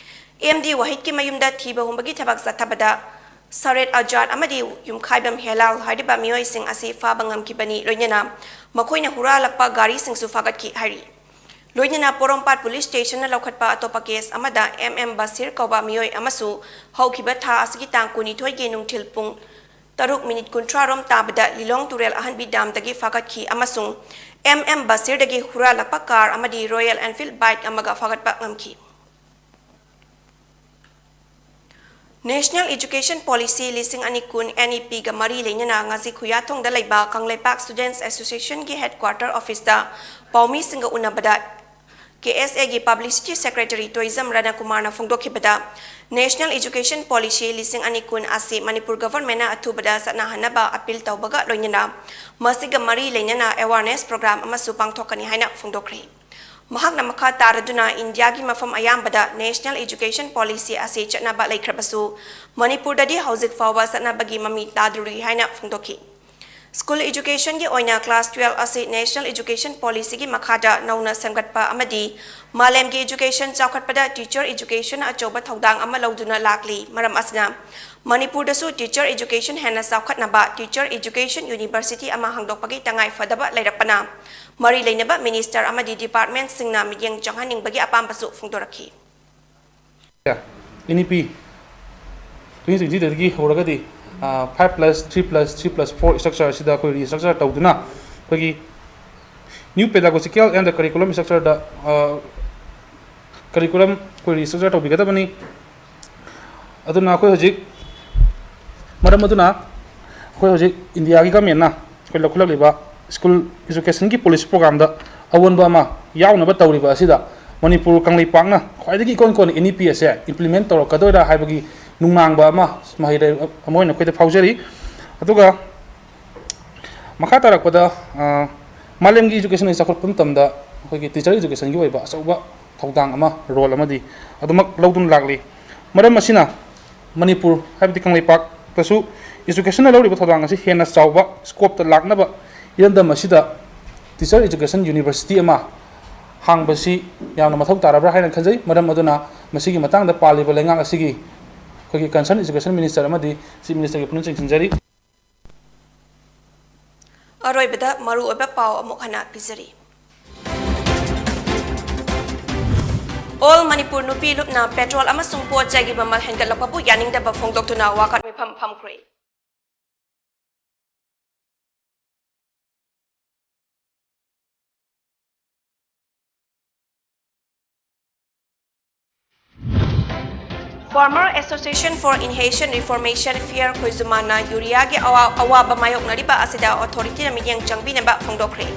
ꯑꯦꯝ ꯗꯤ ꯋꯥꯍꯤꯗꯀꯤ ꯃꯌꯨꯝꯗ ꯊꯤꯕ ꯍꯨꯝꯕꯒꯤ ꯊꯕꯛ ꯆꯠꯊꯕꯗ ꯁꯔꯦꯠ ꯑꯖꯥꯗ ꯑꯃꯗꯤ ꯌꯨꯝꯈꯥꯏꯕꯝ ꯍꯦꯂꯥꯜ ꯍꯥꯏꯔꯤꯕ ꯃꯤꯑꯣꯏꯁꯤꯡ ꯑꯁꯤ ꯐꯥꯕ ꯉꯝꯈꯤꯕꯅꯤ, ꯂꯣꯏꯅꯅ ꯃꯈꯣꯏꯅ ꯍꯨꯔꯥꯜꯂꯛꯄ ꯒꯥꯔꯤꯁꯤꯡꯁꯨ ꯐꯥꯒꯠꯈꯤ ꯍꯥꯏꯔꯤ꯫ ꯂꯣꯏꯅꯅ ꯄꯣꯔꯣꯝꯄꯥꯠ ꯄꯨꯂꯤꯁ ꯁ꯭ꯇꯦꯁꯟꯅ ꯂꯧꯈꯠꯄ ꯑꯇꯣꯞꯄ ꯀꯦꯁ ꯑꯃꯗ ꯑꯦꯝ ꯑꯦꯝ ꯕꯁꯤꯔ ꯀꯧꯕ ꯃꯤꯑꯣꯏ ꯑꯃꯁꯨ ꯍꯧꯈꯤꯕ ꯊꯥ ꯑꯁꯤꯒꯤ ꯇꯥꯡ ꯀꯨꯟꯅꯤꯊꯣꯏꯒꯤ ꯅꯨꯡꯊꯤꯜ ꯄꯨꯡ ꯇꯔꯨꯛ ꯃꯤꯅꯤꯠ ꯀꯨꯟꯊ꯭ꯔꯥ ꯔꯣꯝ ꯇꯥꯕꯗ ꯂꯤꯂꯣꯡ ꯇꯨꯔꯦꯜ ꯑꯍꯟꯕꯤ ꯗꯥꯝꯗꯒꯤ ꯐꯥꯒꯠꯈꯤ ꯑꯃꯁꯨꯡ ꯑꯦꯝ ꯑꯦꯝ ꯕꯁꯤꯔꯗꯒꯤ ꯍꯨꯔꯥꯜꯂꯛꯄ ꯀꯥꯔ ꯑꯃꯗꯤ ꯔꯣꯌꯦꯜ ꯑꯦꯟꯐꯤꯜꯗ ꯕꯥꯏꯛ ꯑꯃꯒ ꯐꯥꯒꯠꯄ ꯉꯝꯈꯤ꯫ National Education Policy ꯂꯤꯁꯤꯡ ꯑꯅꯤ ꯀꯨꯟ, N E P ꯒ ꯃꯔꯤ ꯂꯩꯅꯅ ꯉꯁꯤ ꯈꯨꯌꯥꯊꯣꯡꯗ ꯂꯩꯕ ꯀꯪꯂꯩꯄꯥꯛ Students Association ꯒꯤ headquarter office ꯇ ꯄꯥꯎꯃꯤꯁꯤꯡꯒ ꯎꯅꯕꯗ K S A ꯒꯤ Publicity Secretary Toijam ꯔꯅꯀꯨꯃꯥꯔꯅ ꯐꯣꯡꯗꯣꯛꯈꯤꯕꯗ, National Education Policy ꯂꯤꯁꯤꯡ ꯑꯅꯤ ꯀꯨꯟ ꯑꯁꯤ ꯃꯅꯤꯄꯨꯔ government ꯅ ꯑꯊꯨꯕꯗ ꯆꯠꯅꯍꯟꯅꯕ appeal ꯇꯧꯕꯒ ꯂꯣꯏꯅꯅ ꯃꯁꯤꯒ ꯃꯔꯤ ꯂꯩꯅꯅ awareness program ꯑꯃꯁꯨ ꯄꯥꯡꯊꯣꯛꯀꯅꯤ ꯍꯥꯏꯅ ꯐꯣꯡꯗꯣꯛꯈ꯭ꯔꯦ꯫ ꯃꯍꯥꯛꯅ ꯃꯈꯥ ꯇꯥꯔꯗꯨꯅ, ꯏꯟꯗꯤꯌꯥꯒꯤ ꯃꯐꯝ ꯑꯌꯥꯝꯕꯗ National Education Policy ꯑꯁꯤ ꯆꯠꯅꯕ ꯂꯩꯈ꯭ꯔꯕꯁꯨ, ꯃꯅꯤꯄꯨꯔꯗꯗꯤ ꯍꯧꯖꯤꯛ ꯐꯥꯎꯕ ꯆꯠꯅꯕꯒꯤ ꯃꯃꯤ ꯇꯥꯗ꯭ꯔꯤ ꯍꯥꯏꯅ ꯐꯣꯡꯗꯣꯛꯈꯤ꯫ School education ꯒꯤ ꯑꯣꯏꯅ class twelve ꯑꯁꯤ National Education Policy ꯒꯤ ꯃꯈꯥꯗ ꯅꯧꯅ ꯁꯦꯝꯒꯠꯄ ꯑꯃꯗꯤ ꯃꯥꯂꯦꯝꯒꯤ education ꯆꯥꯎꯈꯠꯄꯗ teacher education ꯅ ꯑꯆꯧꯕ ꯊꯧꯗꯥꯡ ꯑꯃ ꯂꯧꯗꯨꯅ ꯂꯥꯛꯂꯤ꯫ ꯃꯔꯝ ꯑꯁꯤꯅ, ꯃꯅꯤꯄꯨꯔꯗꯁꯨ teacher education ꯍꯦꯟꯅ ꯆꯥꯎꯈꯠꯅꯕ teacher education university ꯑꯃ ꯍꯥꯡꯗꯣꯛꯄꯒꯤ ꯇꯉꯥꯏ ꯐꯗꯕ ꯂꯩꯔꯛꯄꯅ ꯃꯔꯤ ꯂꯩꯅꯕ minister ꯑꯃꯗꯤ departmentꯁꯤꯡꯅ ꯃꯤꯠꯌꯦꯡ ꯆꯪꯍꯟꯅꯤꯡꯕꯒꯤ ꯑꯄꯥꯝꯕꯁꯨ ꯐꯣꯡꯗꯣꯔꯛꯈꯤ꯫ N E P twenty twenty-dꯒꯤ ꯍꯧꯔꯒꯗꯤ five plus three plus three plus four structure ꯑꯁꯤꯗ ꯑꯩꯈꯣꯏ restructure ꯇꯧꯗꯨꯅ ꯑꯩꯈꯣꯏꯒꯤ new pedagogical and curriculum structureꯗ curriculum ꯑꯩꯈꯣꯏ restructure ꯇꯧꯕꯤꯒꯗꯕꯅꯤ꯫ ꯑꯗꯨꯅ ꯑꯩꯈꯣꯏ ꯍꯧꯖꯤꯛ ꯃꯔꯝ ꯑꯗꯨꯅ ꯑꯩꯈꯣꯏ ꯍꯧꯖꯤꯛ ꯏꯟꯗꯤꯌꯥꯒꯤ governmentꯅ ꯑꯩꯈꯣꯏ ꯂꯧꯈꯠꯂꯛꯂꯤꯕ school educationꯒꯤ policy programꯗ ꯑꯑꯣꯟꯕ ꯑꯃ ꯌꯥꯎꯅꯕ ꯇꯧꯔꯤꯕ ꯑꯁꯤꯗ ꯃꯅꯤꯄꯨꯔ ꯀꯪꯂꯩꯄꯥꯛꯅ ꯈ꯭ꯋꯥꯏꯗꯒꯤ ꯏꯀꯣꯟ ꯀꯣꯟꯅ N E P ꯑꯁꯦ implement ꯇꯧꯔꯛꯀꯗꯣꯏꯔꯥ ꯍꯥꯏꯕꯒꯤ ꯅꯨꯡꯅꯥꯡꯕ ꯑꯃ ꯃꯍꯩꯔꯣꯏ ꯑꯃ ꯑꯣꯏꯅ ꯑꯩꯈꯣꯏꯗ ꯐꯥꯎꯖꯔꯤ꯫ ꯑꯗꯨꯒ ꯃꯈꯥ ꯇꯥꯔꯛꯄꯗ ꯃꯥꯂꯦꯝꯒꯤ educationꯒꯤ ꯆꯥꯎꯈꯠꯄ ꯃꯇꯝꯗ ꯑꯩꯈꯣꯏꯒꯤ teacher educationꯒꯤ ꯑꯣꯏꯕ ꯑꯆꯧꯕ ꯊꯧꯗꯥꯡ ꯑꯃ, role ꯑꯃꯗꯤ ꯑꯗꯨꯃꯛ ꯂꯧꯗꯨꯅ ꯂꯥꯛꯂꯤ꯫ ꯃꯔꯝ ꯑꯁꯤꯅ ꯃꯅꯤꯄꯨꯔ ꯍꯥꯏꯕꯗꯤ ꯀꯪꯂꯩꯄꯥꯛꯇꯁꯨ educationꯅ ꯂꯧꯔꯤꯕ ꯊꯧꯗꯥꯡ ꯑꯁꯤ ꯍꯦꯟꯅ ꯆꯥꯎꯕ scopeꯇ ꯂꯥꯛꯅꯕ ꯏꯔꯝꯗꯝ ꯑꯁꯤꯗ teacher education university ꯑꯃ ꯍꯥꯡꯕꯁꯤ ꯌꯥꯝꯅ ꯃꯊꯧ ꯇꯥꯔꯕ꯭ꯔꯥ ꯍꯥꯏꯅ ꯈꯟꯖꯩ꯫ ꯃꯔꯝ ꯑꯗꯨꯅ ꯃꯁꯤꯒꯤ ꯃꯇꯥꯡꯗ ꯄꯥꯜꯂꯤꯕ ꯂꯩꯉꯥꯛ ꯑꯁꯤꯒꯤ ꯑꯩꯈꯣꯏꯒꯤ concern education minister ꯑꯃꯗꯤ chief ministerꯒꯤ ꯄꯨꯛꯅꯤꯡ ꯆꯤꯡꯁꯤꯟꯖꯔꯤ꯫ ꯑꯔꯣꯏꯕꯗ ꯃꯔꯨꯑꯣꯏꯕ ꯄꯥꯎ ꯑꯃꯨꯛ ꯍꯟꯅ ꯄꯤꯖꯔꯤ꯫ All ꯃꯅꯤꯄꯨꯔ ꯅꯨꯄꯤ ꯂꯨꯞꯅ petrol ꯑꯃꯁꯨꯡ ꯄꯣꯠ ꯆꯩꯒꯤ ꯃꯃꯜ ꯍꯦꯟꯒꯠꯂꯛꯄꯕꯨ ꯌꯥꯅꯤꯡꯗꯕ ꯐꯣꯡꯗꯣꯛꯇꯨꯅ ꯋꯥꯀꯠ ꯃꯤꯐꯝ ꯐꯝꯈ꯭ꯔꯦ꯫ Farmer Association for Innovation Reformation, FIAR ꯈꯣꯏꯖꯨꯃꯥꯟꯅ ꯌꯨꯔꯤꯌꯥꯒꯤ ꯑꯋꯥ-, ꯑꯋꯥꯕ ꯃꯥꯌꯣꯛꯅꯔꯤꯕ ꯑꯁꯤꯗ authorityꯅ ꯃꯤꯠꯌꯦꯡ ꯆꯪꯕꯤꯅꯕ ꯐꯣꯡꯗꯣꯛꯈ꯭ꯔꯦ꯫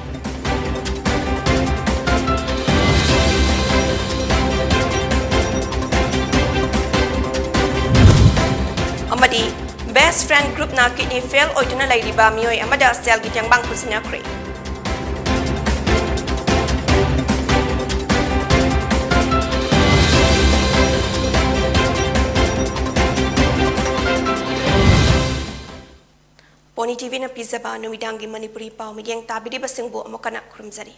ꯑꯃꯗꯤ Best Friend Groupꯅ kidney fail ꯑꯣꯏꯗꯨꯅ ꯂꯩꯔꯤꯕ ꯃꯤꯑꯣꯏ ꯑꯃꯗ ꯁꯦꯜꯒꯤ ꯇꯦꯡꯕꯥꯡ ꯄꯨꯁꯤꯟꯅꯈ꯭ꯔꯦ꯫ Pony TVꯅ ꯄꯤꯖꯕ ꯅꯨꯃꯤꯗꯥꯡꯒꯤ ꯃꯅꯤꯄꯨꯔꯤ ꯄꯥꯎ ꯃꯤꯠꯌꯦꯡ ꯇꯥꯕꯤꯔꯤꯕꯁꯤꯡꯕꯨ ꯑꯃꯨꯛ ꯍꯟꯅ ꯈꯨꯔꯨꯝꯖꯔꯤ꯫